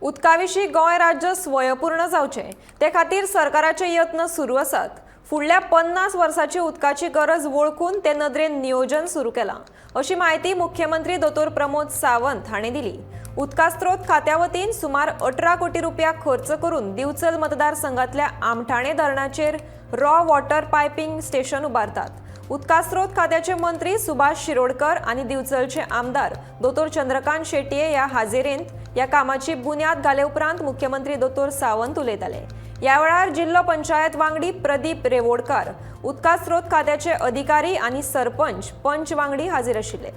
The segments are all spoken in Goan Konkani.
उदका विशीं गोंय राज्य स्वयंपूर्ण जावचें ते खातीर सरकाराचे यत्न सुरू आसात. फुडल्या 50 वर्साची उदकाची गरज वळखून ते नदरेन नियोजन सुरू केलां, अशी म्हायती मुख्यमंत्री दोतोर प्रमोद सावंत हांणी दिली. उदका स्रोत खात्या वतीन सुमार 18 कोटी रुपया खर्च करून दिवचल मतदारसंघातल्या आमठाणे धरणाचेर रॉ वॉटर पायपींग स्टेशन उबारतात. उदका स्रोत खात्याचे मंत्री सुभाष शिरोडकर आनी दिवचलचे आमदार दोतोर चंद्रकांत शेटये ह्या हाजेरेंत ह्या कामाची बुन्याद घाले उपरांत मुख्यमंत्री दोतोर सावंत उलयताले. ह्या वेळार जिल्लो पंचायत वांगडी प्रदीप रेवोडकार, उदका स्रोत खात्याचे अधिकारी आनी सरपंच, पंच वांगडी हाजीर आशिल्ले.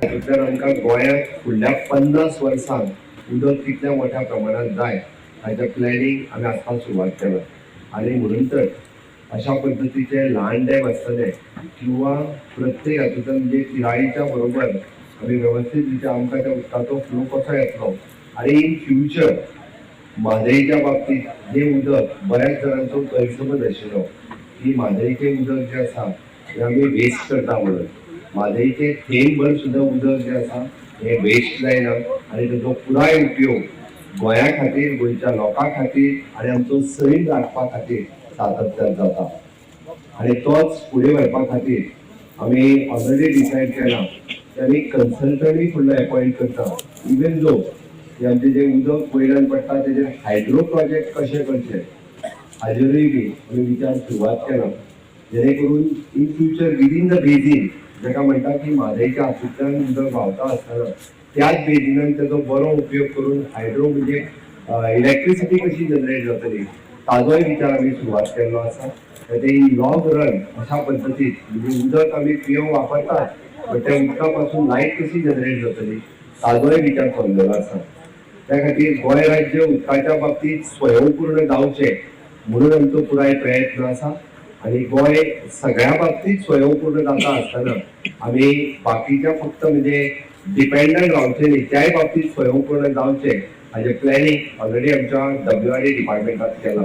हातूंतल्यान आमकां गोंयांत फुडल्या 50 वर्सांत उदक कितल्या मोठ्या प्रमाणात जाय हाचें प्लॅनिंग आमी आसपाक सुरवात केलां. आनी म्हणून तर अशा पद्दतीचे ल्हान डॅम आसतले किंवा प्रत्येक हातूंतल्यान, म्हणजे तिराळीच्या बरोबर आमी वेवस्थीत रित्या आमकां त्या उदकाचो फ्लो कसो येतलो. आनी इन फ्युचर म्हादईच्या बाबतीत जें उदक, बऱ्याच जाणांचो गैरसमज आशिल्लो की म्हादईचें उदक जें आसा तें आमी वेस्ट करता म्हणून, म्हादईचें थेंबभर सुद्दां उदक जें आसा हें वेस्ट जायना आनी तेजो पुराय उपयोग गोंया खातीर, गोंयच्या लोकां खातीर आनी आमचो सैम राखपा खातीर सातत्यान जाता. आनी तोच फुडें व्हरपा खातीर आमी ऑलरेडी डिसायड केलां की आमी कन्सल्टंटूय फुडलो एपॉयंट करता. इवन दो की आमचें जें उदक वयल्यान पडटा तेजेर हायड्रो प्रोजेक्ट कशें करचें हाजेरूय बी आमी विचार सुरवात केला, जेणे करून in future within the basin, जाका म्हणटा की म्हादयच्या हातूंतल्यान उदक व्हांवता आसतना त्याच बेजिनान तेजो बरो उपयोग करून हायड्रो म्हणजे इलेक्ट्रिसिटी कशी जनरेट जातली ताजोय विचार आमी सुरवात केल्लो आसा. ते इन लॉंग रन अशा पद्दतीत, म्हणजे उदक आमी पिवंक वापरतात, बट त्या उदका पासून लायट कशी जनरेट जातली ताजोय विचार चल्लेलो आसा. त्या खातीर गोंय राज्य उदकाच्या बाबतीत स्वयंपूर्ण जावचें म्हणून आमचो पुराय प्रयत्न आसा. आनी गोंय सगळ्या बाबतीत स्वयंपूर्ण जाता आसतना आमी बाकीच्या फक्त म्हणजे डिपेंडंट रावचे न्ही, त्याय बाबतीत स्वयंपूर्ण जावचें हाजें प्लॅनिंग ऑलरेडी आमच्या डब्ल्यू आर डी डिपार्टमेंटात केलां.